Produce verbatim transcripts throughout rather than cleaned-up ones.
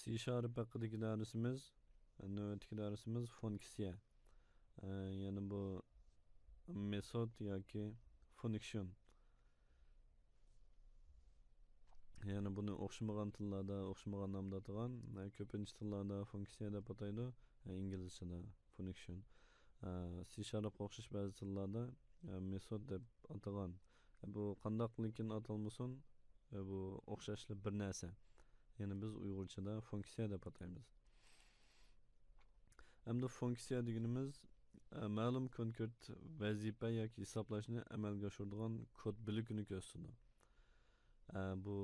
سى شارپ ھەققىدىكى دەرسىمىز، نۆۋەتتىكى دەرسىمىز فۇنكسىيە. ئە، يەنى بۇ مېتود ياكى فۇنكسىيون. يەنى بۇنى ئوخشىمىغان تىللاردا ئوخشىمىغان نامدا ئاتىغان، ئە، كۆپىنچە تىللاردا فۇنكسىيە دەپ ئاتايدۇ، ئە، ئىنگلىزچىدا فۇنكسىيون. ئە، سى شارپقا ئوخشاش بەزى تىللاردا، ئە، مېتود دەپ ئاتىغان. ئە، بۇ قانداق لېكىن ئاتالمىسۇن، ئە، بۇ ئوخشاشلا بىر نەرسە. يەنى بىز ئۇيغۇرچىدا فۇنكسىيە دەپ ئاتايمىز. ئەمدى فۇنكسىيە دېگىنىمىز، ئە، مەلۇم كونكرېت ۋەزىپە ياكى ھېسابلاشنى ئەمەلگە ئاشۇرىدىغان كود بۆلىكىنى كۆرسىتىدۇ. ئە، بۇ،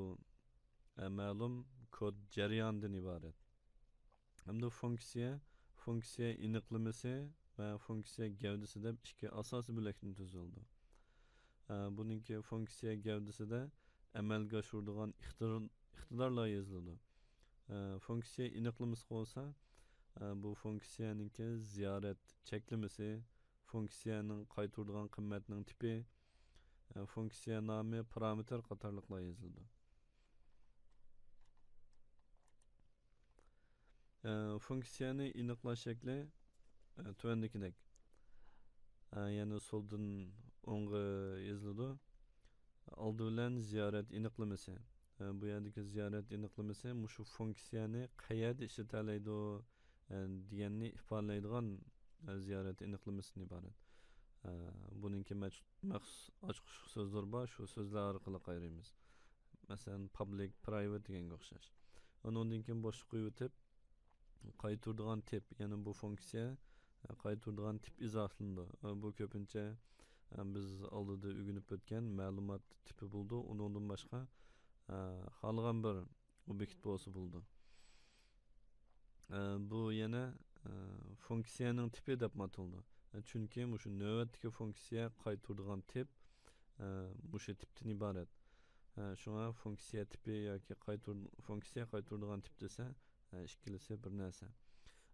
ئە، مەلۇم كود جەريانىدىن ئىبارەت. ئەمدى فۇنكسىيە، فۇنكسىيە ئېنىقلىمىسى ۋە فۇنكسىيە گەۋدىسى دەپ ئىككى ئاساسىي بۆلەكتىن تۈزۈلىدۇ. ئە، بۇنىڭكى فۇنكسىيە گەۋدىسىدە ئەمەلگە ئاشۇرىدىغان ئىقتىدار-، ئىقتىدارلار يېزىلىدۇ. ئە، فۇنكسىيە ئېنىقلىمىسى بولسا، ئە، بۇ فۇنكسىيەنىڭكى زىيارەت چەكلىمىسى، فۇنكسىيەنىڭ قايتۇرىدىغان قىممەتنىڭ تىپى، ئە، فۇنكسىيە نامى، پارامېتىر قاتارلىقلار يېزىلىدۇ. ئە، فۇنكسىيەنى ئېنىقلاش شەكلى، ئە، تۆۋەندىكىدەك. ئە، يەنى سولدىن ئوڭغا يېزىلىدۇ. ئالدى بىلەن زىيارەت ئېنىقلىمىسى. ئە، بۇ يەردىكى زىيارەت ئېنىقلىمىسى مۇشۇ فۇنكسىيەنى قەيەردە ئىشلىتەلەيدۇ، ئە، دېگەننى ئىپادىلەيدىغان، ئە، زىيارەت ئېنىقلىمىسىدىن ئىبارەت. ئە، بۇنىڭكى مەخ-، مەخسۇس ئاچقۇچلۇق سۆزلىرى بار، شۇ سۆزلەر ئارقىلىق ئايرىمىز. مەسىلەن، پابلىك، پرايۋېت دېگەنگە ئوخشاش. ئۇنىڭدىن كېيىن بوشلۇق قويۇۋېتىپ، قايتۇرىدىغان تىپ، يەنى بۇ فۇنكسىيە، ئە، قايتۇرىدىغان تىپ ئىزاھلىنىدۇ. ئە، بۇ كۆپىنچە، ئە، بىز ئالدىدا ئۆگىنىپ ئۆتكەن مەلۇمات تىپى بولىدۇ. ئۇنىڭدىن باشقا، ئە، خالىغان بىر ئوبيېكت بولسا بولىدۇ. ئە، بۇ يەنە، ئە، فۇنكسىيەنىڭ تىپى دەپمۇ ئاتىلىدۇ. ئە، چۈنكى مۇشۇ نۆۋەتتىكى فۇنكسىيە قايتۇرىدىغان تىپ، ئە، مۇشۇ تىپتىن ئىبارەت. ئە، شۇڭا فۇنكسىيە تىپى ياكى قايتۇر-، فۇنكسىيە قايتۇرىدىغان تىپ دېسە، ئە، ئىككىلىسى بىر نەرسە.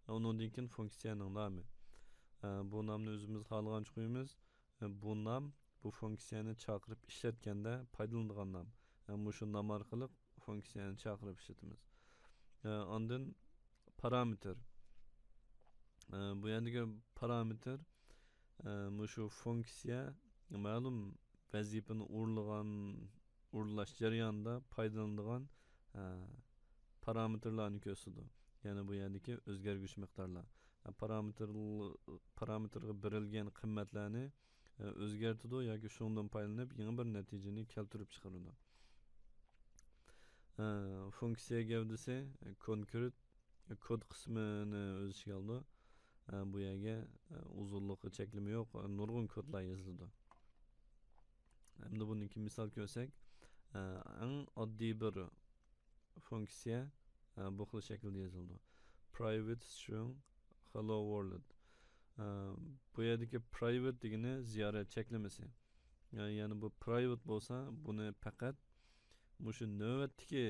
ئە، ئۇنىڭدىن كېيىن فۇنكسىيەنىڭ نامى. ئە، بۇ نامنى ئۆزىمىز خالىغانچە قويىمىز. ئە، بۇ نام بۇ فۇنكسىيەنى چاقىرىپ ئىشلەتكەندە پايدىلىنىدىغان نام. ئە، مۇشۇ نام ئارقىلىق فۇنكسىيەنى چاقىرىپ ئىشلىتىمىز. ئە، ئاندىن پارامېتىر. ئە، بۇ يەردىكى پارامېتىر، ئە، مۇشۇ فۇنكسىيە مەلۇم ۋەزىپىنى ئورۇنلىغان، ئورۇنلاش جەريانىدا پايدىلىنىدىغان، ئە، پارامېتىرلارنى كۆرسىتىدۇ. يەنى بۇ يەردىكى ئۆزگەرگۈچى مىقدارلار. ئە، پارامېتىر، پارامېتىرغا بېرىلگەن قىممەتلەرنى، ئە، ئۆزگەرتىدۇ ياكى شۇنىڭدىن پايدىلىنىپ يېڭى بىر نەتىجىنى كەلتۈرۈپ چىقىرىدۇ. ئە، فۇنكسىيە گەۋدىسى، ئە، كونكرېت كود قىسمىنى ئۆز ئىچىگە ئالىدۇ. ئە، بۇ يەرگە، ئە، ئۇزۇنلۇقى چەكلىمە يوق، ئە، نۇرغۇن كودلار يېزىلىدۇ. ئەمدى بۇنىڭكى مىسال كۆرسەك، ئە، ئەڭ ئاددىي بىر فۇنكسىيە، ئە، بۇ خىل شەكىلدە يېزىلىدۇ. Private string hello world. ئە، بۇ يەردىكى private دېگىنى زىيارەت چەكلىمىسى. ئە، يەنى بۇ private بولسا، بۇنى پەقەت مۇشۇ نۆۋەتتىكى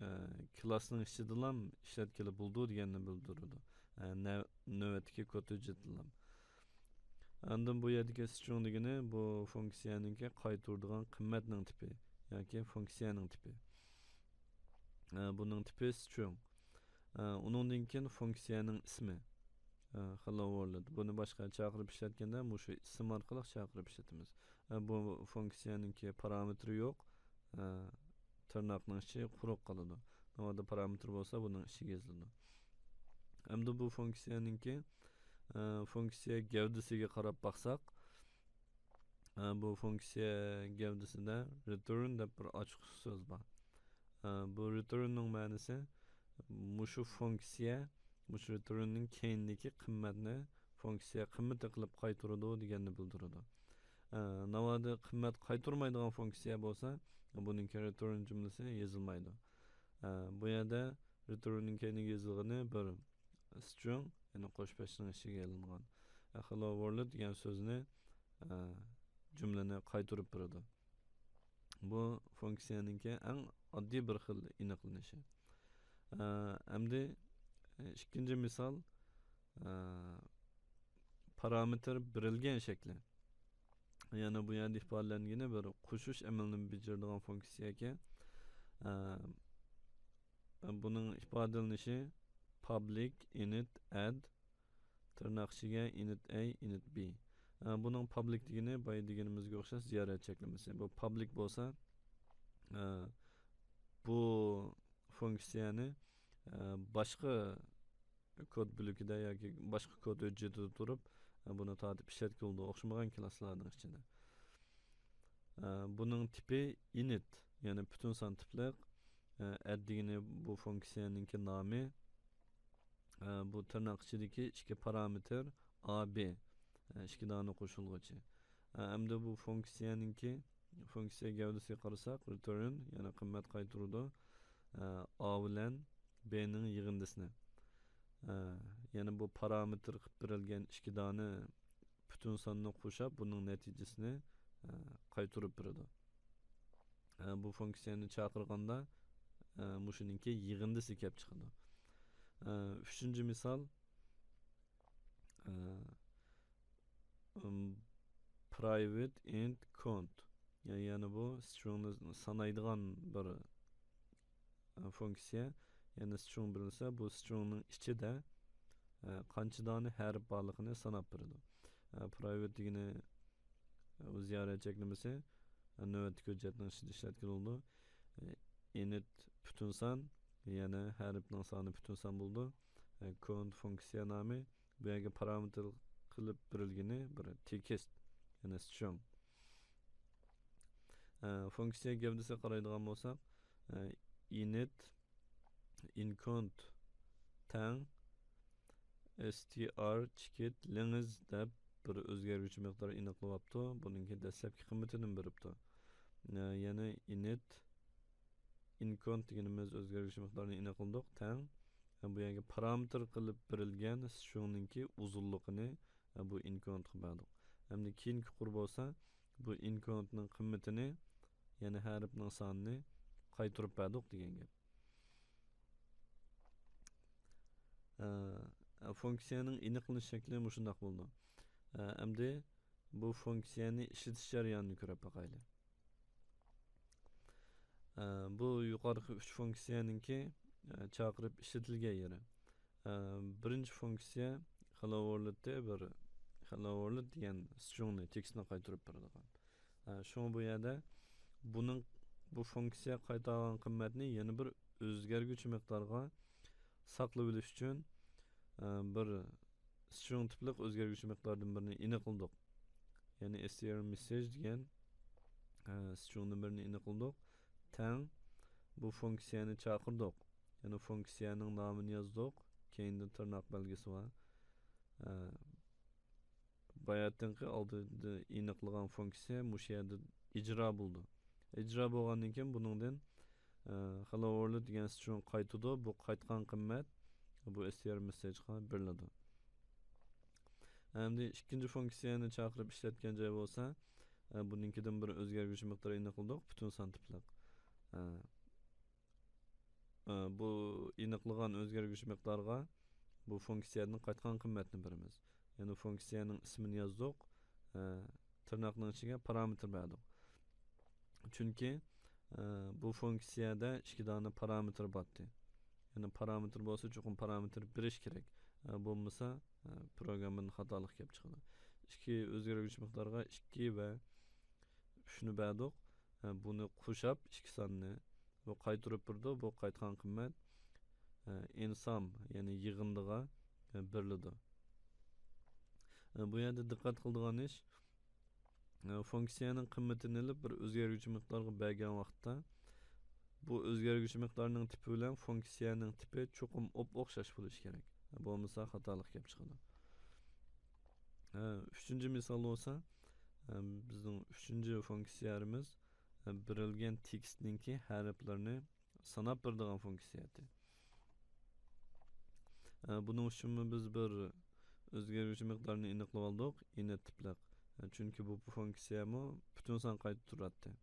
ئە، كىلاسنىڭ ئىچىدىلام ئىشلەتكىلى بولىدۇ دېگەننى بىلدۈرىدۇ. ئە، نە-، نۆۋەتتىكى كود ھۆججىتىدىلام. ئاندىن بۇ يەردىكى string دېگىنى بۇ فۇنكسىيەنىڭكى قايتۇرىدىغان قىممەتنىڭ تىپى ياكى فۇنكسىيەنىڭ تىپى. ئە، بۇنىڭ تىپى string. ئە، ئۇنىڭدىن كېيىن فۇنكسىيەنىڭ ئىسمى. ئە، hello world. بۇنى باشقا چاقىرىپ ئىشلەتكەندە مۇشۇ ئىسىم ئارقىلىق چاقىرىپ ئىشلىتىمىز. ئە، بۇ فۇنكسىيەنىڭكى پارامېتىرى يوق. ئە، تىرناقنىڭ ئىچى قۇرۇق قالىدۇ. ناۋادا پارامېتىر بولسا، بۇنىڭ ئىچىگە يېزىلىدۇ. ئەمدى بۇ فۇنكسىيەنىڭكى، ئە، فۇنكسىيە گەۋدىسىگە قاراپ باقساق، ئە، بۇ فۇنكسىيە گەۋدىسىدە return دەپ بىر ئاچقۇچ سۆز بار. ئە، بۇ return نىڭ مەنىسى مۇشۇ فۇنكسىيە، مۇشۇ return نىڭ كەينىدىكى قىممەتنى فۇنكسىيە قىممىتى قىلىپ قايتۇرىدۇ دېگەننى بىلدۈرىدۇ. ئە، ناۋادا قىممەت قايتۇرمايدىغان فۇنكسىيە بولسا، بۇنىڭكى return جۈملىسى يېزىلمايدۇ. ئە، بۇ يەردە return نىڭ كەينىگە يېزىلغىنى بىر string، يەنى قوش پەشنىڭ ئىچىگە ئېلىنغان. ئە، hello world دېگەن سۆزنى، ئە، جۈملىنى قايتۇرۇپ بېرىدۇ. بۇ فۇنكسىيەنىڭكى ئەڭ ئاددىي بىر خىل ئېنىقلىنىشى. ئە، ئەمدى، ئە، ئىككىنچى مىسال، ئە، پارامېتىر بېرىلگەن شەكلى. يەنى بۇ يەردە ئىپادىلەنگىنى بىر قوشۇش ئەمەلىنى بېجىرىدىغان فۇنكسىيەكەن. ئە، بۇنىڭ ئىپادىلىنىشى public init add، تىرناق ئىچىگە init A، init B. بۇنىڭ public دېگىنى بايا دېگىنىمىزگە ئوخشاش زىيارەت چەكلىمىسى. بۇ public بولسا، بۇ فۇنكسىيەنى باشقا كود بۆلىكىدە ياكى باشقا كود ھۆججىتىدە تۇرۇپ، بۇنى تارتىپ ئىشلەتكىلى بولىدۇ، ئوخشىمىغان كلاسلارنىڭ ئىچىدە. بۇنىڭ تىپى init، يەنى پۈتۈن سان تىپلىق. Add دېگىنى بۇ فۇنكسىيەنىڭكى نامى. بۇ تىرناق ئىچىدىكى ئىككى پارامېتىر A، B، ئىككى دانە قوشۇلغۇچى. ئەمدى بۇ فۇنكسىيەنىڭكى، فۇنكسىيە گەۋدىسىگە قارىساق، return، يەنى قىممەت قايتۇرىدۇ. A بىلەن B نىڭ يىغىندىسىنى. يەنى بۇ پارامېتىر قىلىپ بېرىلگەن ئىككى دانە پۈتۈن ساننى قوشۇپ، بۇنىڭ نەتىجىسىنى قايتۇرۇپ بېرىدۇ. بۇ فۇنكسىيەنى چاقىرغاندا، مۇشۇنىڭكى يىغىندىسى كەپ چىقىدۇ. ئۈچىنچى مىسال، private int count. يەنى بۇ stringنى سانايدىغان بىر فۇنكسىيە. يەنى string بېرىلسە، بۇ stringنىڭ ئىچىدە قانچە دانە ھەرپ بارلىقىنى ساناپ بېرىدۇ. Private دېگىنى بۇ زىيارەت چەكلىمىسى، نۆۋەتتىكى ھۆججەتنىڭ ئىچىدە ئىشلەتكىلى بولىدۇ. Init پۈتۈن سان، يەنى ھەرپنىڭ سانى پۈتۈن سان بولىدۇ. Count فۇنكسىيە نامى، بۇ يەرگە پارامېتىر قىلىپ بېرىلگىنى بىر تېكىست، يەنى string. فۇنكسىيە گەۋدىسىگە قارايدىغان بولساق، init incount تەڭ str چېكىت لېڭىز دەپ بىر ئۆزگەرگۈچى مىقدار ئېنىقلىۋاپتۇ. بۇنىڭكى دەسلەپكى قىممىتىنى بېرىپتۇ. يەنى init incount دېگىنىمىز ئۆزگەرگۈچى مىقدارنى ئېنىقلىدۇق، تەڭ بۇ يەرگە پارامېتىر قىلىپ بېرىلگەن stringنىڭكى ئۇزۇنلۇقىنى بۇ incountقا بەردۇق. ئەمدى كېيىنكى قۇر بولسا، بۇ incountنىڭ قىممىتىنى، يەنى ھەرپنىڭ سانىنى قايتۇرۇپ بەردۇق دېگەن گەپ. ئە، فۇنكسىيەنىڭ ئېنىقلىنىش شەكلى مۇشۇنداق بولىدۇ. ئە، ئەمدى بۇ فۇنكسىيەنى ئىشلىتىش جەريانىنى كۆرۈپ باقايلى. ئە، بۇ يۇقىرىقى ئۈچ فۇنكسىيەنىڭكى، ئە، چاقىرىپ ئىشلىتىلگەن يېرى. ئە، بىرىنچى فۇنكسىيە hello world بىر، hello world دېگەن stringنى، تېكىستنى قايتۇرۇپ بېرىدىغان. ئە، شۇڭا بۇ يەردە بۇنىڭ، بۇ فۇنكسىيە قايتارغان قىممەتنى يەنە بىر ئۆزگەرگۈچى مىقدارغا ساقلىۋېلىش ئۈچۈن، ئە، بىر string تىپلىق ئۆزگەرگۈچى مىقداردىن بىرنى ئېنىقلىدۇق. يەنى str message دېگەن، ئە، stringدىن بىرنى ئېنىقلىدۇق. تەڭ بۇ فۇنكسىيەنى چاقىردۇق. يەنى فۇنكسىيەنىڭ نامىنى يازدۇق. كەينىدە تىرناق بەلگىسى بار. ئە، باياتىنقى ئالدىدا ئېنىقلىغان فۇنكسىيە مۇشۇ يەردە ئىجرا بولىدۇ. ئىجرا بولغاندىن كېيىن بۇنىڭدىن، ئە، hello world دېگەن string قايتىدۇ. بۇ قايتقان قىممەت بۇ str messageقا بېرىلىدۇ. ئەمدى ئىككىنچى فۇنكسىيەنى چاقىرىپ ئىشلەتكەن جاي بولسا، ئە، بۇنىڭكىدىن بىر ئۆزگەرگۈچى مىقدار ئېنىقلىدۇق، پۈتۈن سان تىپلىق. ئە، ئە، بۇ ئېنىقلىغان ئۆزگەرگۈچى مىقدارغا بۇ فۇنكسىيەدىن قايتقان قىممەتنى بېرىمىز. يەنى فۇنكسىيەنىڭ ئىسمىنى يازدۇق، ئە، تىرناقنىڭ ئىچىگە پارامېتىر بەردۇق. چۈنكى، ئە، بۇ فۇنكسىيەدە ئىككى دانە پارامېتىر بارتتى. يەنى پارامېتىر بولسا، چوقۇم پارامېتىر بېرىش كېرەك. ئە، بولمىسا، ئە، پروگراممىدىن خاتالىق كېلىپ چىقىدۇ. ئىككى ئۆزگەرگۈچى مىقدارغا ئىككى ۋە ئۈچنى بەردۇق. ئە، بۇنى قوشاپ ئىككى ساننى بۇ قايتۇرۇپ بېرىدۇ. بۇ قايتقان قىممەت، ئە، ئېنسام، يەنى يىغىندىغا، ئە، بېرىلىدۇ. ئە، بۇ يەردە دىققەت قىلىدىغان ئىش، ئە، فۇنكسىيەنىڭ قىممىتىنى ئېلىپ بىر ئۆزگەرگۈچى مىقدارغا بەرگەن ۋاقىتتا، بۇ ئۆزگەرگۈچى مىقدارنىڭ تىپى بىلەن فۇنكسىيەنىڭ تىپى چوقۇم ئوپئوخشاش بولۇشى كېرەك. بولمىسا خاتالىق كېلىپ چىقىدۇ. ئە، ئۈچىنچى مىسال بولسا، ئە، بىزنىڭ ئۈچىنچى فۇنكسىيەمىز، ئە، بېرىلگەن تېكىستنىڭكى ھەرپلىرىنى ساناپ بېرىدىغان فۇنكسىيە ئىدى. ئە، بۇنىڭ ئۈچۈنمۇ بىز بىر ئۆزگەرگۈچى مىقدارنى ئېنىقلىۋالدۇق، init تىپلىق. ئە، چۈنكى بۇ فۇنكسىيەمۇ پۈتۈن سان قايتا تۇراتتى.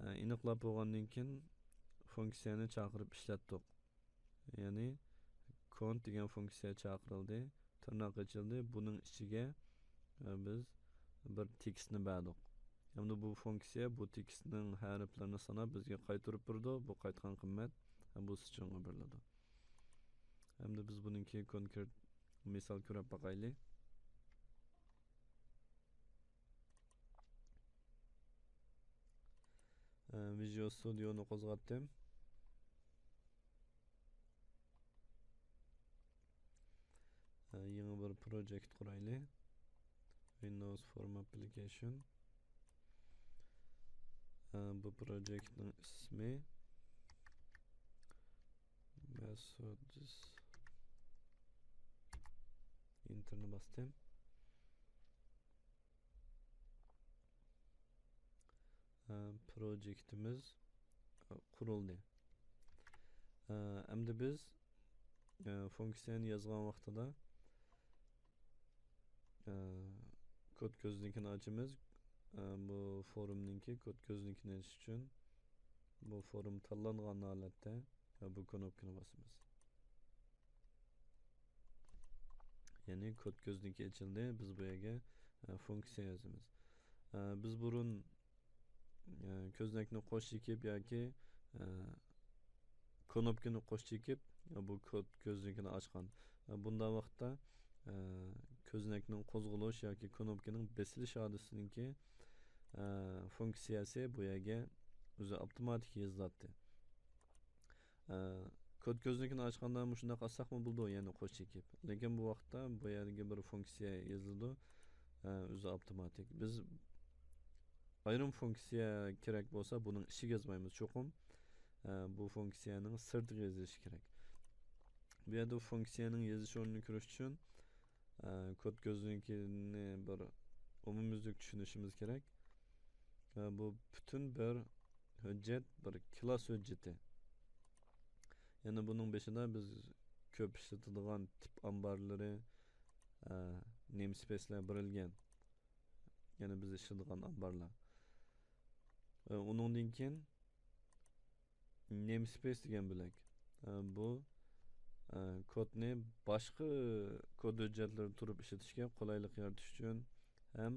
ئە، ئېنىقلاپ بولغاندىن كېيىن فۇنكسىيەنى چاقىرىپ ئىشلەتتۇق. يەنى count دېگەن فۇنكسىيە چاقىرىلدى، تىرناق ئېچىلدى. بۇنىڭ ئىچىگە، ئە، بىز بىر تېكىستنى بەردۇق. ئەمدى بۇ فۇنكسىيە بۇ تېكىستنىڭ ھەرپلىرىنى ساناپ بىزگە قايتۇرۇپ بېرىدۇ. بۇ قايتقان قىممەت، بۇ سترىڭغا بېرىلىدۇ. ئەمدى بىز بۇنىڭكى كونكرېت مىسال كۆرۈپ باقايلى. ۋىژۇئال ستۇدىيونى قوزغاتتىم. يېڭى بىر پروجېكت قۇرايلى. Windows Form Application. بۇ پروجېكتنىڭ ئىسمى Methods. Enterنى باستىم. پروجېكتىمىز قۇرۇلدى. ئەمدى بىز فۇنكسىيەنى يازغان ۋاقتىدا كود كۆزنىكىنى ئاچىمىز. بۇ فورمنىڭكى كود كۆزنىكىنى ئېچىش ئۈچۈن بۇ فورم تاللانغان ھالەتتە بۇ كنوپكىنى باسىمىز. يەنى كود كۆزنىكى ئېچىلدى. بىز بۇ يەرگە فۇنكسىيە يازىمىز. بىز بۇرۇن كۆزنەكنى قوش چېكىپ ياكى كنوپكىنى قوش چېكىپ بۇ كود كۆزنىكىنى ئاچقان. بۇنداق ۋاقىتتا كۆزنەكنىڭ قوزغىلىش ياكى كنوپكىنىڭ بېسىلىش ھادىسىسىنىڭكى فۇنكسىيەسى بۇ يەرگە ئۆزى ئاپتوماتىك يېزىلاتتى. كود كۆزنىكىنى ئاچقاندا مۇشۇنداق ئاچساقمۇ بولىدۇ، يەنە قوش چېكىپ. لېكىن بۇ ۋاقىتتا بۇ يەرگە بىر فۇنكسىيە يېزىلىدۇ، ئۆزى ئاپتوماتىك. بىز ئايرىم فۇنكسىيە كېرەك بولسا، بۇنىڭ ئىچىگە يازمايمىز چوقۇم. بۇ فۇنكسىيەنىڭ سىرتىغا يېزىلىشى كېرەك. بۇ يەردە فۇنكسىيەنىڭ يېزىلىش ئورنىنى كۆرۈش ئۈچۈن، كود كۆزنىكىنى بىر ئومۇميۈزلۈك چۈشىنىشىمىز كېرەك. بۇ پۈتۈن بىر ھۆججەت، بىر كىلاس ھۆججىتى. يەنە بۇنىڭ بېشىدا بىز كۆپ ئىشلىتىدىغان تىپ ئامبارلىرى، نېمسپېيسلەر بېرىلگەن. يەنە بىز ئىشلىتىدىغان ئامبارلار. ئۇنىڭدىن كېيىن نېمسپېيس دېگەن بۆلەك. بۇ كودنى باشقا كود ھۆججەتلىرىدە تۇرۇپ ئىشلىتىشكە قولايلىق يارىتىش ئۈچۈن ھەم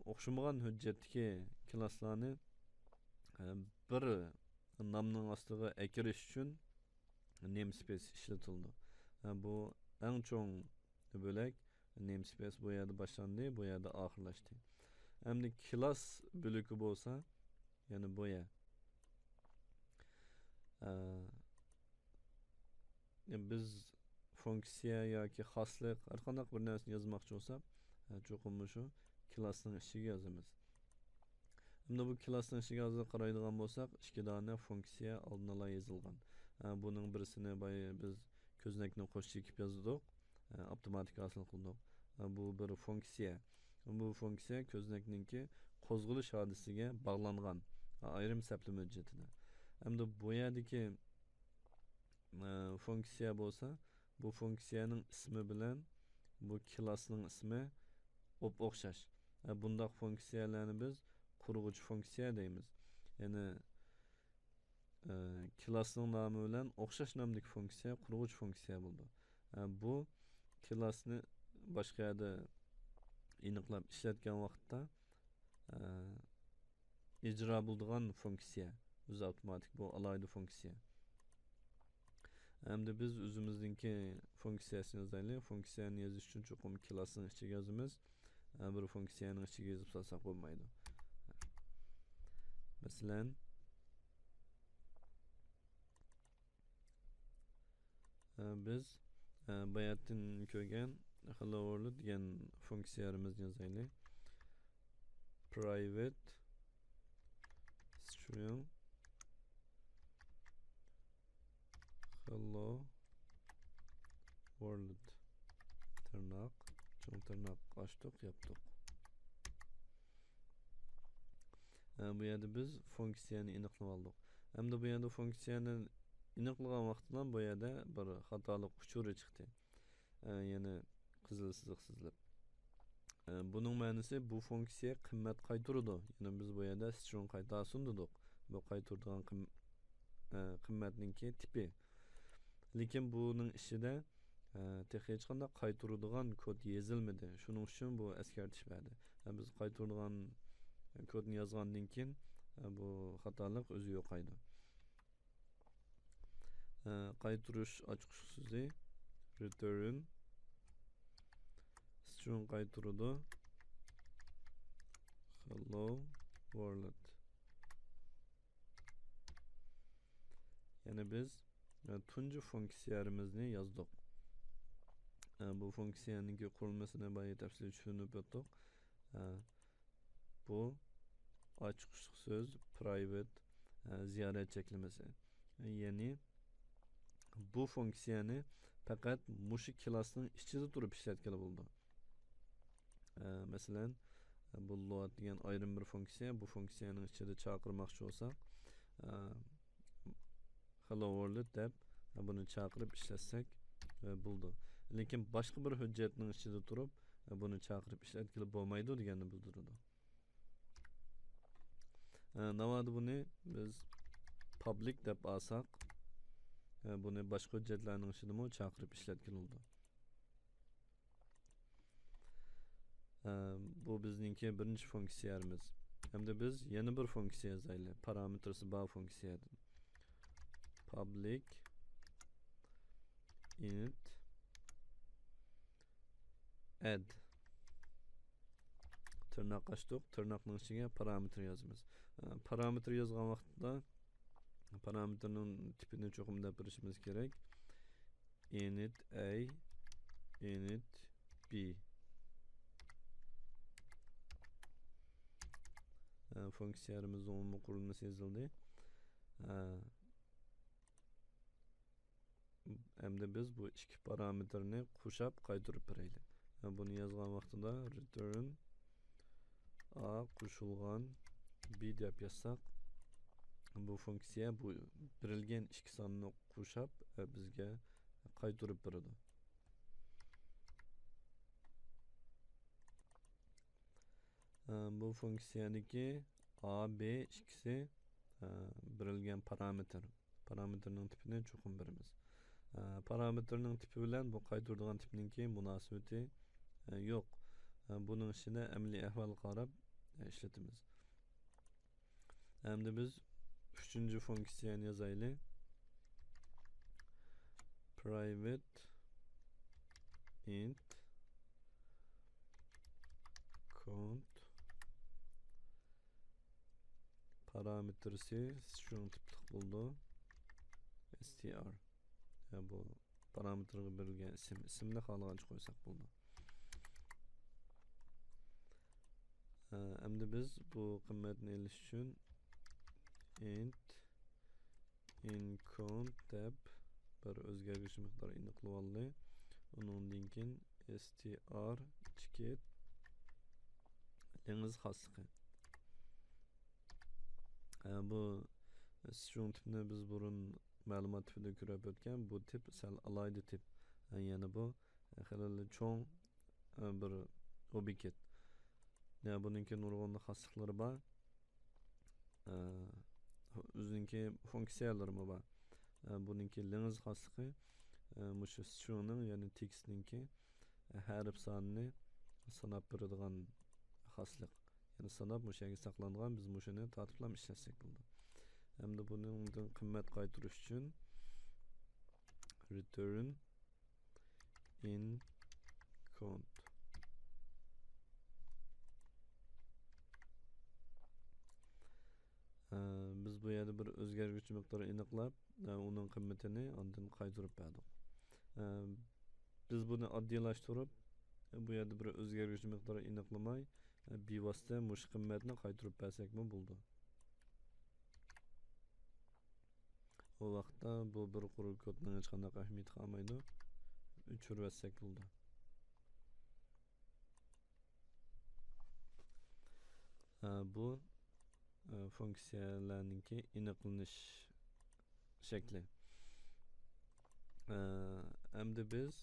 ئوخشىمىغان ھۆججەتتىكى كىلاسلارنى بىر نامنىڭ ئاستىغا ئەكىرىش ئۈچۈن نېمسپېيس ئىشلىتىلىدۇ. بۇ ئەڭ چوڭ بۆلەك. نېمسپېيس بۇ يەردە باشلاندى، بۇ يەردە ئاخىرلاشتى. ئەمدى كىلاس بۆلىكى بولسا، يەنە بۇ يەر. ئە، بىز فۇنكسىيە ياكى خاسلىق، ھەرقانداق بىر نەرسىنى يازماقچى بولساق، ئە، چوقۇم مۇشۇ كىلاسنىڭ ئىچىگە يازىمىز. ئەمدى بۇ كىلاسنىڭ ئىچىگە ھازىر قارايدىغان بولساق، ئىككى دانە فۇنكسىيە ئالدىنلا يېزىلغان. ئە، بۇنىڭ بىرسىنى بايا بىز كۆزنەكنى قوش چېكىپ يازدۇق. ئە، ئاپتوماتىك ھاسىل قىلدۇق. ئە، بۇ بىر فۇنكسىيە. بۇ فۇنكسىيە كۆزنەكنىڭكى قوزغىلىش ھادىسىسىگە باغلانغان، ئە، ئايرىم سەپلىمە ھۆججىتىدە. ئەمدى بۇ يەردىكى، ئە، فۇنكسىيە بولسا، بۇ فۇنكسىيەنىڭ ئىسمى بىلەن بۇ كىلاسنىڭ ئىسمى ئوپئوخشاش. ئە، بۇنداق فۇنكسىيەلەرنى بىز قۇرغۇچ فۇنكسىيە دەيمىز. يەنى ئە، كىلاسنىڭ نامى بىلەن ئوخشاش نامدىكى فۇنكسىيە قۇرغۇچ فۇنكسىيە بولىدۇ. ئە، بۇ كىلاسنى باشقا يەردە ئېنىقلاپ ئىشلەتكەن ۋاقىتتا، ئە، ئىجرا بولىدىغان فۇنكسىيە. ئۆزى ئاپتوماتىك، بۇ ئالاھىدە فۇنكسىيە. ئەمدى بىز ئۆزىمىزنىڭكى فۇنكسىيەسىنى يازايلى. فۇنكسىيەنى يېزىش ئۈچۈن چوقۇم كىلاسنىڭ ئىچىگە يازىمىز. ئە، بىر فۇنكسىيەنىڭ ئىچىگە يېزىپ سالساق بولمايدۇ. مەسىلەن، ئە، بىز، ئە، باياتىن كۆرگەن hello world دېگەن فۇنكسىيەمىزنى يازايلى. Private string hello world، تىرناق، چوڭ تىرناق، ئاچتۇق، ياپتۇق. ئە، بۇ يەردە بىز فۇنكسىيەنى ئېنىقلىۋالدۇق. ئەمدى بۇ يەردە فۇنكسىيەنى ئېنىقلىغان ۋاقتىدا بۇ يەردە بىر خاتالىق ئۇچۇرى چىقتى. ئە، يەنى قىزىل سىزىق سىزىلىپ. ئە، بۇنىڭ مەنىسى بۇ فۇنكسىيە قىممەت قايتۇرىدۇ. يەنى بىز بۇ يەردە string قايتارسۇن دېدۇق. بۇ قايتۇرىدىغان قىم-، ئە، قىممەتنىڭكى تىپى. لېكىن بۇنىڭ ئىچىدە، ئە، تېخى ھېچقانداق قايتۇرىدىغان كود يېزىلمىدى. شۇنىڭ ئۈچۈن بۇ ئەسكەرتىش بەردى. ئە، بىز قايتۇرىدىغان كودنى يازغاندىن كېيىن، ئە، بۇ خاتالىق ئۆزى يوقايدۇ. قايتۇرۇش ئاچقۇچ سۆزى return string قايتۇرىدۇ. Hello world. يەنى بىز، ئە، تۇنجى فۇنكسىيەمىزنى يازدۇق. ئە، بۇ فۇنكسىيەنىڭكى قۇرۇلمىسىنى بايا تەپسىلىي چۈشىنىپ ئۆتتۇق. ئە، بۇ ئاچقۇچلۇق سۆز private، ئە، زىيارەت چەكلىمىسى. يەنى بۇ فۇنكسىيەنى پەقەت مۇشۇ كىلاسنىڭ ئىچىدە تۇرۇپ ئىشلەتكىلى بولىدۇ. ئە، مەسىلەن، بۇ load دېگەن ئايرىم بىر فۇنكسىيە، بۇ فۇنكسىيەنىڭ ئىچىدە چاقىرماقچى بولساق، ئە، hello world دەپ، ئە، بۇنى چاقىرىپ ئىشلەتسەك، ئە، بولىدۇ. لېكىن باشقا بىر ھۆججەتنىڭ ئىچىدە تۇرۇپ، ئە، بۇنى چاقىرىپ ئىشلەتكىلى بولمايدۇ دېگەننى بىلدۈرىدۇ. ئە، ناۋادا بۇنى بىز public دەپ ئالساق، ئە، بۇنى باشقا ھۆججەتلەرنىڭ ئىچىدىمۇ چاقىرىپ ئىشلەتكىلى بولىدۇ. ئە، بۇ بىزنىڭكى بىرىنچى فۇنكسىيەمىز. ئەمدى بىز يەنە بىر فۇنكسىيە يازايلى. پارامېتىرسى بار فۇنكسىيەدىن. Public int add. تىرناق ئاچتۇق. تىرناقنىڭ ئىچىگە پارامېتىر يازىمىز. ئە، پارامېتىر يازغان ۋاقتىدا پارامېتىرنىڭ تىپىنى چوقۇم دەپ بېرىشىمىز كېرەك. Init A، init B. ئە، فۇنكسىيەمىزنىڭ ئومۇمىي قۇرۇلمىسى يېزىلدى. ئە، ئەمدى بىز بۇ ئىككى پارامېتىرنى قوشاپ قايتۇرۇپ بېرەيلى. ئە، بۇنى يازغان ۋاقتىدا return A قوشۇلغان B دەپ يازساق، بۇ فۇنكسىيە بۇ بېرىلگەن ئىككى ساننى قوشاپ، ئە، بىزگە قايتۇرۇپ بېرىدۇ. ئە، بۇ فۇنكسىيەدىكى A، B ئىككىسى، ئە، بېرىلگەن پارامېتىر. پارامېتىرنىڭ تىپىنى چوقۇم بېرىمىز. ئە، پارامېتىرنىڭ تىپى بىلەن بۇ قايتۇرىدىغان تىپنىڭكى مۇناسىۋىتى، ئە، يوق. ئە، بۇنىڭ ئىچىدە ئەمەلىي ئەھۋالغا قاراپ، ئە، ئىشلىتىمىز. ئەمدى بىز ئۈچىنچى فۇنكسىيەنى يازايلى. Private int count پارامېتىرسى string تىپلىق بولىدۇ. S T R. يا بۇ پارامېتىرغا بېرىلگەن ئىسىم، ئىسىمنى خالىغانچە قويساق بولىدۇ. ئە، ئەمدى بىز بۇ قىممەتنى ئېلىش ئۈچۈن int incount دەپ بىر ئۆزگەرگۈچ مىقدار ئېنىقلىۋالدى. ئۇنىڭدىن كېيىن S T R ئىچكى لېڭىز خاسلىقى. ئە، بۇ string تىپنى بىز بۇرۇن مەلۇمات تىپىدا كۆرۈپ ئۆتكەن. بۇ تىپ سەل ئالاھىدە تىپ. ئە، يەنى بۇ، ئە، خېلى چوڭ، ئە، بىر ئوبيېكت. يە، بۇنىڭكى نۇرغۇن خاسلىقلىرى بار. ئە، ئۆزىنىڭكى فۇنكسىيەلىرىمۇ بار. ئە، بۇنىڭكى لېڭىز خاسلىقى، ئە، مۇشۇ stringنىڭ، يەنى تېكىستنىڭكى ھەرپ سانىنى ساناپ بېرىدىغان خاسلىق. يەنى ساناپ مۇشۇ يەرگە ساقلانغان، بىز مۇشۇنى تارتىپلام ئىشلەتسەك بولىدۇ. ئەمدى بۇنىڭدىن قىممەت قايتۇرۇش ئۈچۈن return incount. ئە، بىز بۇ يەردە بىر ئۆزگەرگۈچ مىقدار ئېنىقلاپ، ئە، ئۇنىڭ قىممىتىنى ئاندىن قايتۇرۇپ بەردۇق. ئە، بىز بۇنى ئاددىيلاشتۇرۇپ، بۇ يەردە بىر ئۆزگەرگۈچ مىقدار ئېنىقلىماي، ئە، بىۋاسىتە مۇشۇ قىممەتنى قايتۇرۇپ بەرسەكمۇ بولىدۇ. ئۇ ۋاقىتتا بۇ بىر قۇر كودنىڭ ھېچقانداق ئەھمىيىتى قالمايدۇ. ئۆچۈرۈۋەتسەك بولىدۇ. ئە، بۇ، ئە، فۇنكسىيەلەرنىڭكى ئېنىقلىنىش شەكلى. ئە، ئەمدى بىز،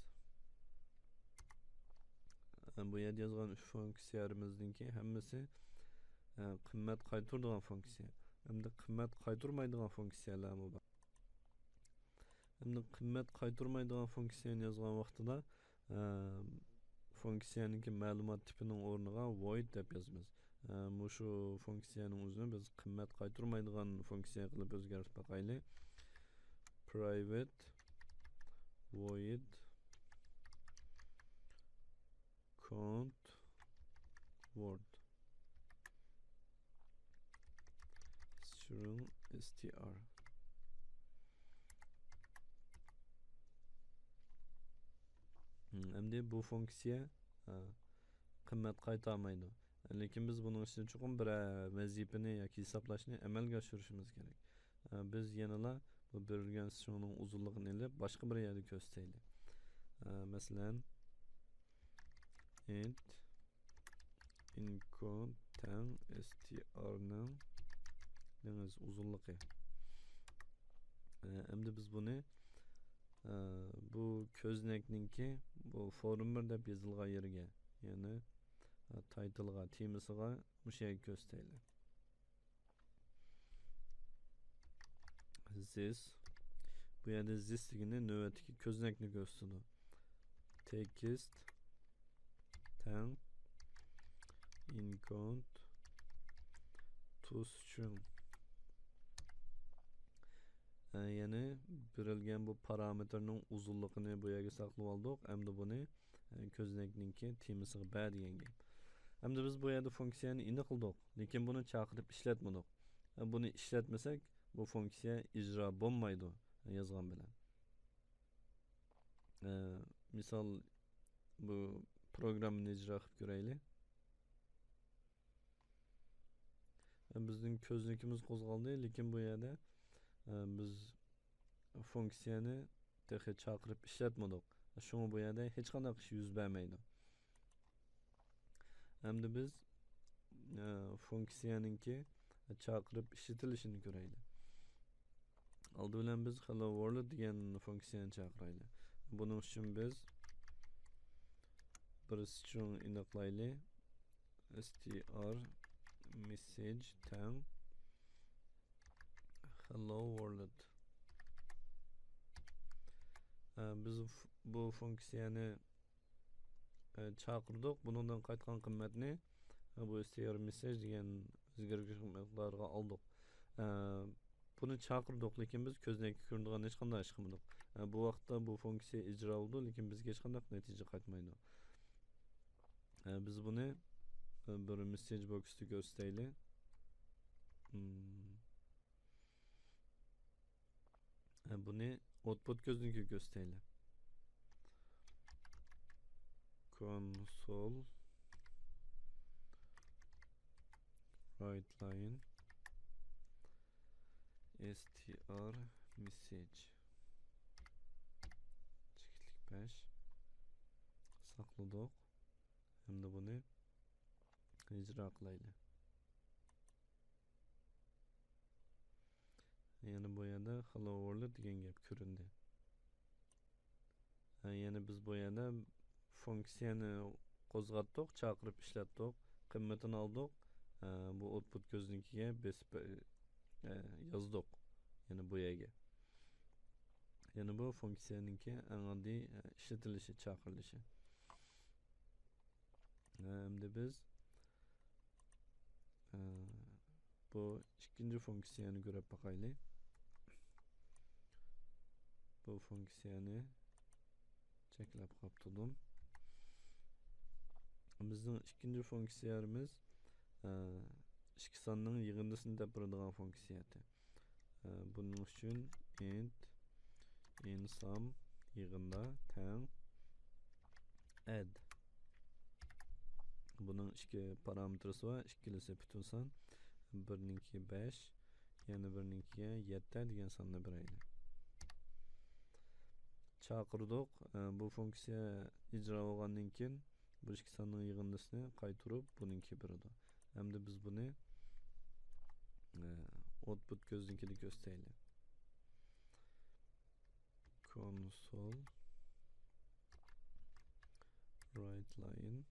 ئە، بۇ يەردە يازغان ئۈچ فۇنكسىيەمىزنىڭكى ھەممىسى، ئە، قىممەت قايتۇرىدىغان فۇنكسىيە. ئەمدى قىممەت قايتۇرمايدىغان فۇنكسىيەلەرمۇ بار. ئەمدى قىممەت قايتۇرمايدىغان فۇنكسىيەنى يازغان ۋاقتىدا، ئە، فۇنكسىيەنىڭكى مەلۇمات تىپىنىڭ ئورنىغا void دەپ يازىمىز. ئە، مۇشۇ فۇنكسىيەنىڭ ئۆزىنى بىز قىممەت قايتۇرمايدىغان فۇنكسىيە قىلىپ ئۆزگەرتىپ باقايلى. private void count word string str. ئەمدى بۇ فۇنكسىيە قىممەت قايتارمايدۇ. لېكىن بىز بۇنىڭ ئىچىدە چوقۇم بىرەر ۋەزىپىنى ياكى ھېسابلاشنى ئەمەلگە ئاشۇرۇشىمىز كېرەك. بىز يەنىلا بۇ بېرىلگەن سترىڭنىڭ ئۇزۇنلۇقىنى ئېلىپ، باشقا بىر يەردە كۆرسىتەيلى. مەسىلەن، int incount تەڭ str نىڭ دېڭىز ئۇزۇنلۇقى. ئەمدى بىز بۇنى، بۇ كۆزنەكنىڭكى بۇ فورم بىر دەپ يېزىلغان يېرىگە، يەنى، تايتىلغا، تېمىسىغا مۇشۇ يەرگە كۆرسىتەيلى. This. بۇ يەردە this دېگىنى نۆۋەتتىكى كۆزنەكنى كۆرسىتىدۇ. Text تەڭ incount to string. يەنى بېرىلگەن بۇ پارامېتىرنىڭ ئۇزۇنلۇقىنى بۇ يەرگە ساقلىۋالدۇق. ئەمدى بۇنى كۆزنەكنىڭكى تېمىسىغا بەر دېگەن گەپ. ئەمدى بىز بۇ يەردە فۇنكسىيەنى ئېنىقلىدۇق، لېكىن بۇنى چاقىرىپ ئىشلەتمىدۇق. بۇنى ئىشلەتمىسەك، بۇ فۇنكسىيە ئىجرا بولمايدۇ يازغان بىلەن. مىسال، بۇ پروگراممىنى ئىجرا قىلىپ كۆرەيلى. بىزنىڭ كۆزنىكىمىز قوزغالدى، لېكىن بۇ يەردە بىز فۇنكسىيەنى تېخى چاقىرىپ ئىشلەتمىدۇق. شۇڭا بۇ يەردە ھېچقانداق ئىش يۈز بەرمەيدۇ. ئەمدى بىز، ئە، فۇنكسىيەنىڭكى چاقىرىپ ئىشلىتىلىشىنى كۆرەيلى. ئالدى بىلەن بىز hello world دېگەن فۇنكسىيەنى چاقىرايلى. بۇنىڭ ئۈچۈن بىز بىر string ئېنىقلايلى. str message تەڭ hello world. ئە، بىز ف-، بۇ فۇنكسىيەنى، ئە، چاقىردۇق. بۇنىڭدىن قايتقان قىممەتنى، ئە، بۇ str message دېگەن ئۆزگەرگۈچ مىقدارغا ئالدۇق. ئە، بۇنى چاقىردۇق، لېكىن بىز كۆزنەككە كۆرۈنىدىغان ھېچقانداق ئىش قىلمىدۇق. ئە، بۇ ۋاقىتتا بۇ فۇنكسىيە ئىجرا بولىدۇ، لېكىن بىزگە ھېچقانداق نەتىجە قايتمايدۇ. ئە، بىز بۇنى، ئە، بىر message box تا كۆرسىتەيلى. مم. ئە، بۇنى ئوتپۇت كۆزنىكىگە كۆرسىتەيلى. console write line str message چېكىتلىك بەش. ساقلىدۇق. ئەمدى بۇنى ئىجرا قىلايلى. يەنە بۇ يەردە hello world دېگەن گەپ كۆرۈندى. ھە، يەنە بىز بۇ يەردە فۇنكسىيەنى قوزغاتتۇق، چاقىرىپ ئىشلەتتۇق، قىممىتىنى ئالدۇق. ھە، بۇ ئوتپۇت كۆزنىكىگە بېسىپ، ئە، يازدۇق. يەنە بۇ يەرگە. يەنە بۇ فۇنكسىيەنىڭكى ئەڭ ئاددىي، ئە، ئىشلىتىلىشى، چاقىرىلىشى. ئەمدى بىز، ئە، بۇ ئىككىنچى فۇنكسىيەنى كۆرۈپ باقايلى. بۇ فۇنكسىيەنى چەكلەپ قاپتۇدۇم. بىزنىڭ ئىككىنچى فۇنكسىيەمىز، ئە، ئىككى ساننىڭ يىغىندىسىنى دەپ بېرىدىغان فۇنكسىيە. ئە، بۇنىڭ ئۈچۈن int in sum يىغىندا تەڭ add. بۇنىڭ ئىككى پارامېتىرسى بار، ئىككىلىسى پۈتۈن سان. بىرنىڭكى بەش، يەنە بىرنىڭكىگە يەتتە دېگەن ساننى بېرەيلى. چاقىردۇق. ئە، بۇ فۇنكسىيە ئىجرا بولغاندىن كېيىن، بۇ ئىككى ساننىڭ يىغىندىسىنى قايتۇرۇپ، بۇنىڭكى بېرىدۇ. ئەمدى بىز بۇنى، ئە، ئوتپۇت كۆزنىڭكىدە كۆرسىتەيلى. console write line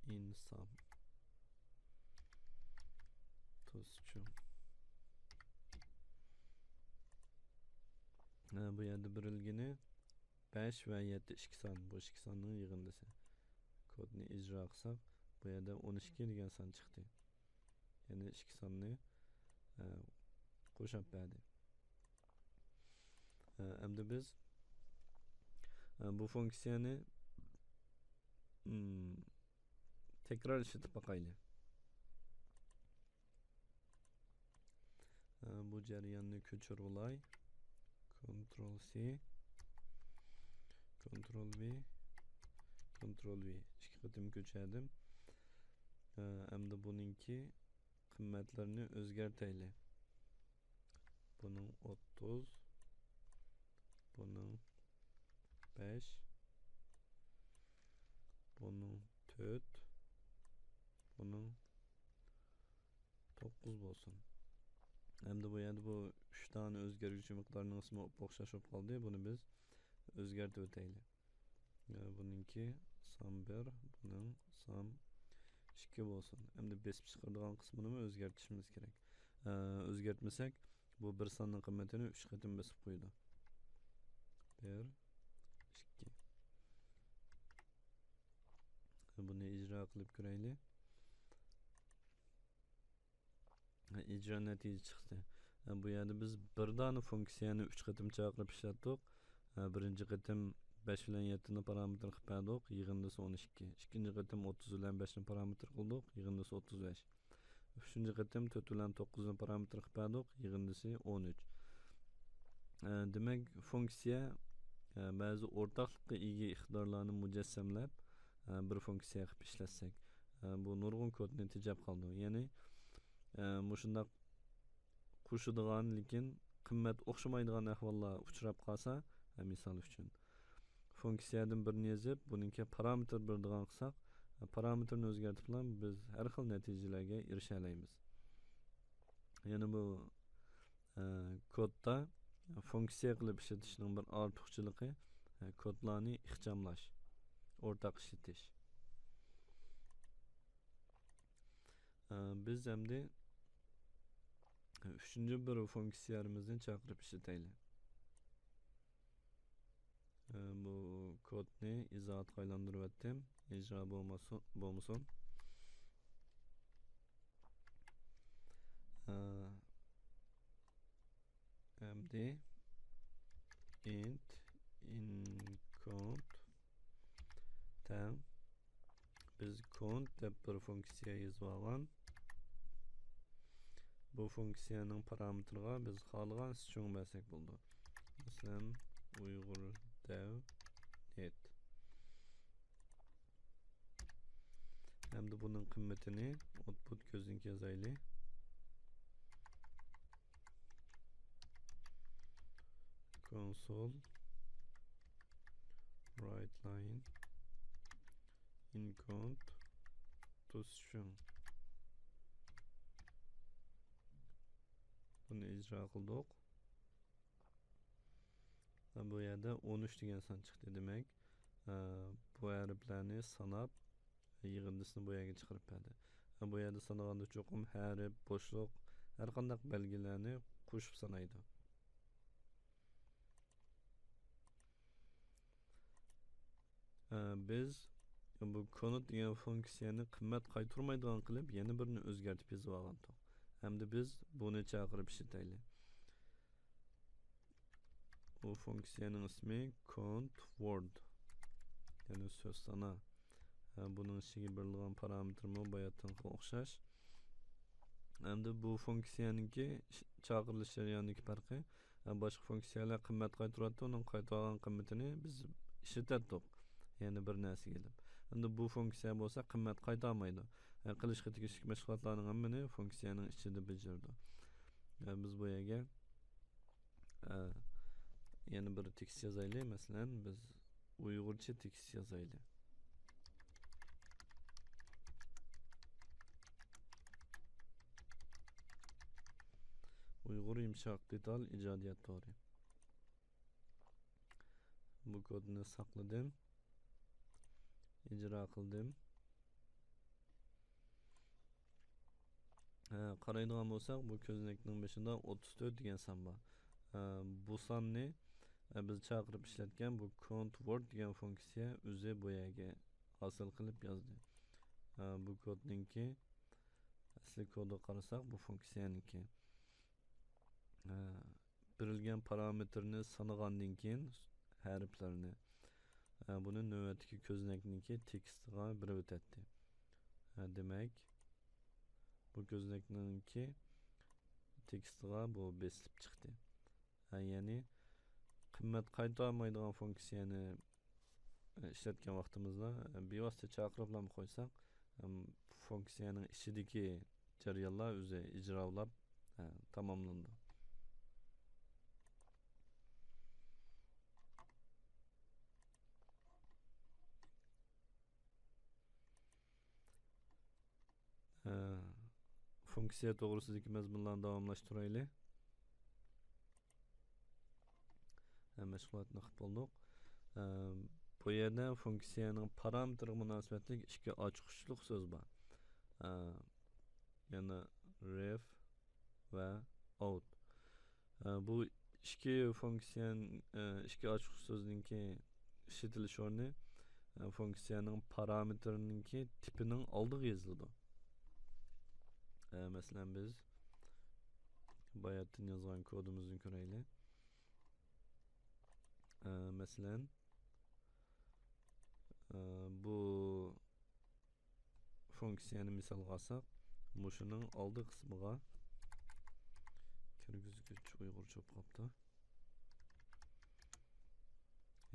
in sum to string. ئە، بۇ يەردە بېرىلگىنى بەش ۋە يەتتە ئىككى سان، بۇ ئىككى ساننىڭ يىغىندىسى. كودنى ئىجرا قىلساق، بۇ يەردە ئون ئىككى دېگەن سان چىقتى. يەنى ئىككى ساننى، ئە، قوشاپ بەردى. ئەمدى بىز، ئە، بۇ فۇنكسىيەنى، ئىم، تەكرار ئىشلىتىپ باقايلى. ئە، بۇ جەرياننى كۆچۈرۈۋالاي. كونترول سى، كونترول ۋى، كونترول ۋى. ئىككى قېتىم كۆچۈردۈم. ئە، ئەمدى بۇنىڭكى قىممەتلىرىنى ئۆزگەرتەيلى. بۇنىڭ ئوتتۇز، بۇنىڭ بەش، بۇنىڭ تۆت، بۇنىڭ توققۇز بولسۇن. ئەمدى بۇ يەردە بۇ ئۈچ دانە ئۆزگەرگۈچى مىقدارنىڭ ئىسمى ئوخشاش بولۇپ قالدى. بۇنى بىز ئۆزگەرتىپ ئۆتەيلى. ئە، بۇنىڭكى سان بىر، بۇنىڭ سان ئىككى بولسۇن. ئەمدى بېسىپ چىقىرىدىغان قىسمىنىمۇ ئۆزگەرتىشىمىز كېرەك. ئە، ئۆزگەرتمىسەك، بۇ بىر ساننىڭ قىممىتىنى ئۈچ قېتىم بېسىپ قويىدۇ. بىر، ئىككى. بۇنى ئىجرا قىلىپ كۆرەيلى. ئىجرا نەتىجە چىقتى. بۇ يەردە بىز بىر دانە فۇنكسىيەنى ئۈچ قېتىم چاقىرىپ ئىشلەتتۇق. بىرىنچى قېتىم بەش بىلەن يەتتىنى پارامېتىر قىلىپ بەردۇق، يىغىندىسى ئون ئىككى. ئىككىنچى قېتىم ئوتتۇز بىلەن بەشنى پارامېتىر قىلدۇق، يىغىندىسى ئوتتۇز بەش. ئۈچىنچى قېتىم تۆت بىلەن توققۇزنى پارامېتىر قىلىپ بەردۇق، يىغىندىسى ئون ئۈچ. دېمەك، فۇنكسىيە بەزى ئورتاقلىققا ئىگە ئىقتىدارلارنى مۇجەسسەملەپ، بىر فۇنكسىيە قىلىپ ئىشلەتسەك، بۇ نۇرغۇن كودنى تېجەپ قالىدۇ. يەنى، مۇشۇنداق قوشىدىغان، لېكىن قىممەت ئوخشىمايدىغان ئەھۋاللار ئۇچراپ قالسا، مىسال ئۈچۈن، فۇنكسىيەدىن بىرنى يېزىپ، بۇنىڭكى پارامېتىر بېرىدىغان قىلساق، پارامېتىرنى ئۆزگەرتىپلا بىز ھەر خىل نەتىجىلەرگە ئېرىشەلەيمىز. يەنى بۇ، ئە، كودتا فۇنكسىيە قىلىپ ئىشلىتىشنىڭ بىر ئارتۇقچىلىقى، ئە، كودلارنى ئىخچاملاش، ئورتاق ئىشلىتىش. ئە، بىز ئەمدى ئۈچىنچى بىر فۇنكسىيەمىزنى چاقىرىپ ئىشلىتەيلى. ئە، بۇ كودنى ئىزاھاتقا ئايلاندۇرۇۋەتتىم. ئىجرا بولماسۇ-، بولمىسۇن. ئە، ئەمدى int incont تەڭ بىز كونت دەپ بىر فۇنكسىيە يېزىۋالغان. بۇ فۇنكسىيەنىڭ پارامېتىرىغا بىز خالىغان سترىڭ بەرسەك بولىدۇ. مەسىلەن، ئۇيغۇر دەۋ نېت. ھەمدە بۇنىڭ قىممىتىنى ئوتپۇت كۆزنىكى يازايلى. Console write line incont to string. بۇنى ئىجرا قىلدۇق. بۇ يەردە ئون ئۈچ دېگەن سان چىقتى. دېمەك، ئە، بۇ ھەرپلەرنى ساناپ، يىغىندىسىنى بۇ يەرگە چىقىرىپ بەردى. بۇ يەردە سانىغاندا چوقۇم ھەرپ، بوشلۇق، ھەر قانداق بەلگىلەرنى قوشۇپ سانايدۇ. ئە، بىز بۇ كونت دېگەن فۇنكسىيەنى قىممەت قايتۇرمايدىغان قىلىپ يەنە بىرنى ئۆزگەرتىپ يېزىۋالغانتۇق. ئەمدى بىز بۇنى چاقىرىپ ئىشلىتەيلى. بۇ فۇنكسىيەنىڭ ئىسمى كونت ۋورد، يەنى سۆز سانا. ھە، بۇنىڭ ئىچىگە بېرىلغان پارامېتىرمۇ باياتىنقىغا ئوخشاش. ئەمدى بۇ فۇنكسىيەنىڭكى ئىش-، چاقىرىلىش جەريانىدىكى پەرقى، ھە، باشقا فۇنكسىيەلەر قىممەت قايتۇراتتى، ئۇنىڭ قايتۇرغان قىممىتىنى بىز ئىشلىتەتتۇق. يەنە بىر نەرسىگە ئېلىپ. ئەمدى بۇ فۇنكسىيە بولسا قىممەت قايتارمايدۇ. ھە، قىلىشقا تېگىشلىك مەشغۇلاتلارنىڭ ھەممىنى فۇنكسىيەنىڭ ئىچىدە بېجىرىدۇ. ھە، بىز بۇ يەرگە، ئە، يەنە بىر تېكىست يازايلى. مەسىلەن، بىز ئۇيغۇرچە تېكىست يازايلى. ئۇيغۇر يۇمشاق دېتال ئىجادىيەت تورى. بۇ كودنى ساقلىدىم. ئىجرا قىلدىم. ھە، قارايدىغان بولساق، بۇ كۆزنەكنىڭ بېشىدا ئوتتۇز تۆت دېگەن سان بار. ھە، بۇ ساننى، ھە، بىز چاقىرىپ ئىشلەتكەن بۇ كونت ۋورد دېگەن فۇنكسىيە ئۆزى بۇ يەرگە ھاسىل قىلىپ يازدى. ھە، بۇ كودنىڭكى ئەسلى كودىغا قارىساق، بۇ فۇنكسىيەنىڭكى. ھە، بېرىلگەن پارامېتىرنى سانىغاندىن كېيىن ھەرپلەرنى، ئە، بۇنى نۆۋەتتىكى كۆزنەكنىڭكى تېكىستىغا بېرىۋېتەتتى. ئە، دېمەك، بۇ كۆزنەكنىڭكى تېكىستىغا بۇ بېسىلىپ چىقتى. ئە، يەنى قىممەت قايتارمايدىغان فۇنكسىيەنى ئىشلەتكەن ۋاقتىمىزدا بىۋاسىتە چاقىرىپلا قويساق، فۇنكسىيەنىڭ ئىچىدىكى جەريانلار ئۆزى ئىجرا بولۇپ تاماملىنىدۇ. فۇنكسىيە توغرىسىدىكى مەزمۇنلارنى داۋاملاشتۇرايلى. ھە، مەشغۇلاتنى ئوقۇپ بولدۇق. ئە، بۇ يەردە فۇنكسىيەنىڭ پارامېتىرىغا مۇناسىۋەتلىك ئىككى ئاچقۇچلۇق سۆز بار. ئە، يەنى ref ۋە out. ئە، بۇ ئىككى فۇنكسىيەن-، ئە، ئىككى ئاچقۇچ سۆزنىڭكى ئىشلىتىلىش ئورنى، ئە، فۇنكسىيەنىڭ پارامېتىرىنىڭكى تىپىنىڭ ئالدىغا يېزىلىدۇ. ئە، مەسىلەن، بىز باياتىن يازغان كودىمىزنى كۆرەيلى. ئە، مەسىلەن، ئە، بۇ فۇنكسىيەنى مىسالغا ئالساق، مۇشۇنىڭ ئالدى قىسمىغا كىرگۈزگۈچ ئۇيغۇرچە بولۇپ قاپتۇ.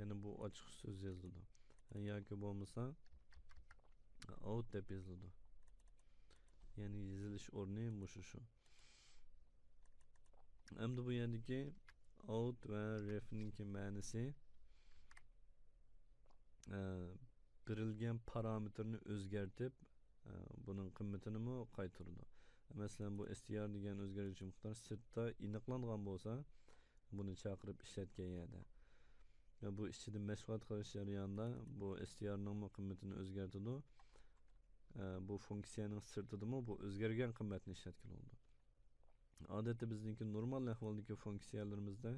يەنى بۇ ئاچقۇچ سۆز يېزىلىدۇ. ياكى بولمىسا out دەپ يېزىلىدۇ. يەنى يېزىلىش ئورنى مۇشۇ شۇ. ئەمدى بۇ يەردىكى out ۋە ref نىڭكى مەنىسى، ئە، بېرىلگەن پارامېتىرنى ئۆزگەرتىپ، ئە، بۇنىڭ قىممىتىنىمۇ قايتۇرىدۇ. مەسىلەن، بۇ str دېگەن ئۆزگەرگۈچى مىقدار سىرتتا ئېنىقلانغان بولسا، بۇنى چاقىرىپ ئىشلەتكەن يەردە، ئە، بۇ ئىچىدە مەشغۇلات قىلىش جەريانىدا بۇ str نىڭمۇ قىممىتىنى ئۆزگەرتىدۇ. ئە، بۇ فۇنكسىيەنىڭ سىرتىدىمۇ بۇ ئۆزگەرگەن قىممەتنى ئىشلەتكىلى بولىدۇ. ئادەتتە بىزنىڭكى نورمال ئەھۋالدىكى فۇنكسىيەلىرىمىزدە،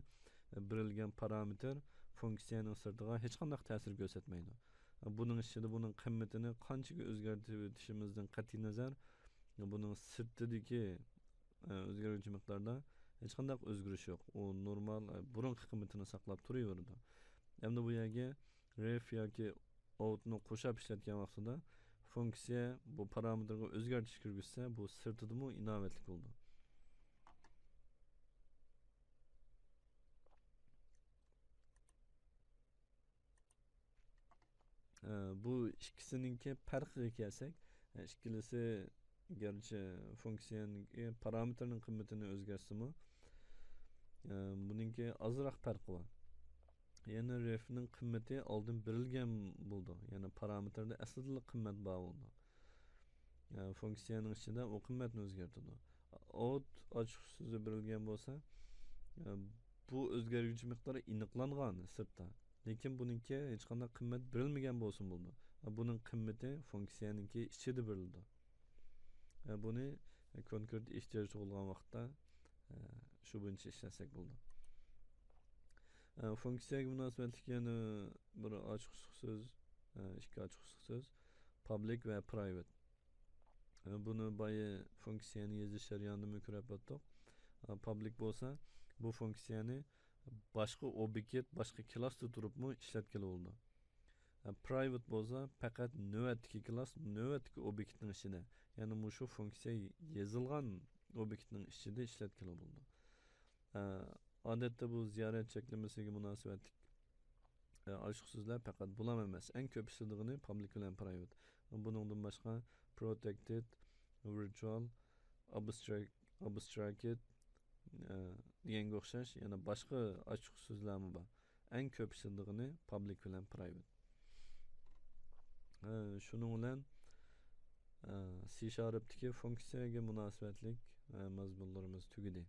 ئە، بېرىلگەن پارامېتىر فۇنكسىيەنىڭ سىرتىغا ھېچقانداق تەسىر كۆرسەتمەيدۇ. ئە، بۇنىڭ ئىچىدە بۇنىڭ قىممىتىنى قانچىگە ئۆزگەرتىۋېتىشىمىزدىن قەتئىينەزەر، بۇنىڭ سىرتىدىكى، ئە، ئۆزگەرگۈچى مىقداردا ھېچقانداق ئۆزگىرىش يوق. ئۇ نورمال، ئە، بۇرۇنقى قىممىتىنى ساقلاپ تۇرۇۋېرىدۇ. ئەمدى بۇ يەرگە ref ياكى out نى قوشاپ ئىشلەتكەن ۋاقتىدا فۇنكسىيە بۇ پارامېتىرغا ئۆزگەرتىش كىرگۈزسە، بۇ سىرتىدىمۇ ئىناۋەتلىك بولىدۇ. ئە، بۇ ئىككىسىنىڭكى پەرقىگە كەلسەك، ئە، ئىككىلىسى گەرچە فۇنكسىيەنىڭكى پارامېتىرنىڭ قىممىتىنى ئۆزگەرتسىمۇ، ئە، بۇنىڭكى ئازراق پەرقى بار. يەنى ref نىڭ قىممىتى ئالدىن بېرىلگەن بولىدۇ. يەنى پارامېتىردا ئەسلىدىلا قىممەت بار بولىدۇ. ئە، فۇنكسىيەنىڭ ئىچىدە ئۇ قىممەتنى ئۆزگەرتىدۇ. out ئاچقۇچ سۆزى بېرىلگەن بولسا، ئە، بۇ ئۆزگەرگۈچى مىقدار ئېنىقلانغان سىرتتا. لېكىن بۇنىڭكى ھېچقانداق قىممەت بېرىلمىگەن بولسىمۇ بولىدۇ. ئە، بۇنىڭ قىممىتى فۇنكسىيەنىڭكى ئىچىدە بېرىلىدۇ. ئە، بۇنى كونكرېت ئېھتىياج تۇغۇلغان ۋاقىتتا، ئە، شۇ بويىچە ئىشلەتسەك بولىدۇ. ئە، فۇنكسىيەگە مۇناسىۋەتلىك يەنە بىر ئاچقۇچلۇق سۆز، ئە، ئىككى ئاچقۇچلۇق سۆز، public ۋە private. ئە، بۇنى بايا فۇنكسىيەنى يېزىش جەريانىدىمۇ كۆرۈپ ئۆتتۇق. ئە، public بولسا، بۇ فۇنكسىيەنى باشقا ئوبيېكت، باشقا كلاستا تۇرۇپمۇ ئىشلەتكىلى بولىدۇ. ئە، private بولسا پەقەت نۆۋەتتىكى كلاس، نۆۋەتتىكى ئوبيېكتنىڭ ئىچىدە، يەنى مۇشۇ فۇنكسىيە يېزىلغان ئوبيېكتنىڭ ئىچىدە ئىشلەتكىلى بولىدۇ. ئە، ئادەتتە بۇ زىيارەت چەكلىمىسىگە مۇناسىۋەتلىك، ئە، ئاشۇ سۆزلەر پەقەت بۇلام ئەمەس، ئەڭ كۆپ ئىشلىتىدىغىنى public بىلەن private. بۇنىڭدىن باشقا protected، virtual، abstract، abstracted، ئە، دېگەنگە ئوخشاش يەنە باشقا ئاچقۇچ سۆزلەرمۇ بار. ئەڭ كۆپ ئىشلىتىدىغىنى public بىلەن private. ئە، شۇنىڭ بىلەن، ئە، C شارپتىكى فۇنكسىيەگە مۇناسىۋەتلىك، ئە، مەزمۇنلىرىمىز تۈگىدى.